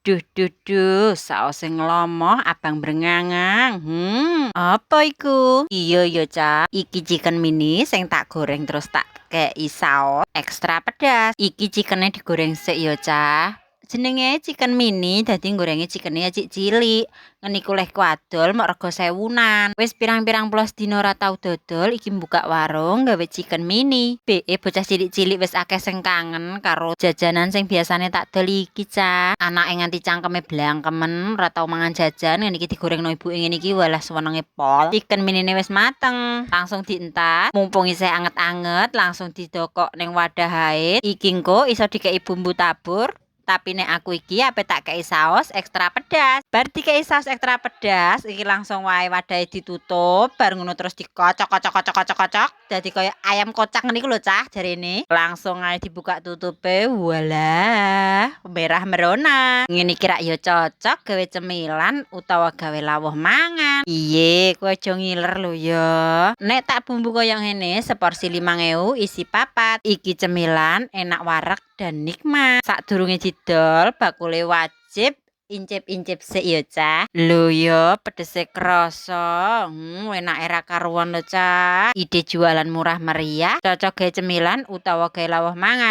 Duh duh duh, saose nglomoh abang brengangang. Apa iku? Iya ya, Cak. Iki chicken mini sing tak goreng terus tak kei saos ekstra pedas. Iki chickene digoreng sik ya, Cah. Jenenge chicken mini, dadi gorenge chickene ya cilik. Ngene iku leh adol mok rega sewunan. Wis pirang-pirang puluh dina ora tau dodol, iki mbuka warung gawe chicken mini. Be bocah cilik-cilik wis akeh sing kangen karo jajanan sing biasane tak dol iki, Cah. Anake nganti cangkeme blangkemen ora tau mangan jajan, ngene iki digorengno ibuke ngene iki, walah, senenge pol. Chicken minine wis mateng, langsung dientas. Mumpung isih anget-anget, langsung didokok ning wadah ae. Iki engko iso dikei bumbu tabur. Tapi nek aku iki ape tak kei saos ekstra pedas. Bar dikei saos ekstra pedas, iki langsung wae wadahe ditutup, bar ngono terus dikocok kocok kocok kocok kocok, dadi kaya ayam kocak ngene iku lho, Cah, jarene. Langsung ae dibuka tutupe, walah, merah merona. Ngene iki rak ya cocok gawe cemilan utawa gawe lawuh mangan. Iye, kowe aja ngiler lho ya. Nek tak bumbu kaya ngene, seporsi 5000 isi papat. Iki cemilan enak, wareg, dan nikmat. Sadurunge didol, bakule wajib incip-incip sik ya, Cah. Lho ya, pedese krasa. Enake ra karuan lho, Cah. Ide jualan murah meriah, cocok gawe cemilan utawa gawe lawuh mangan.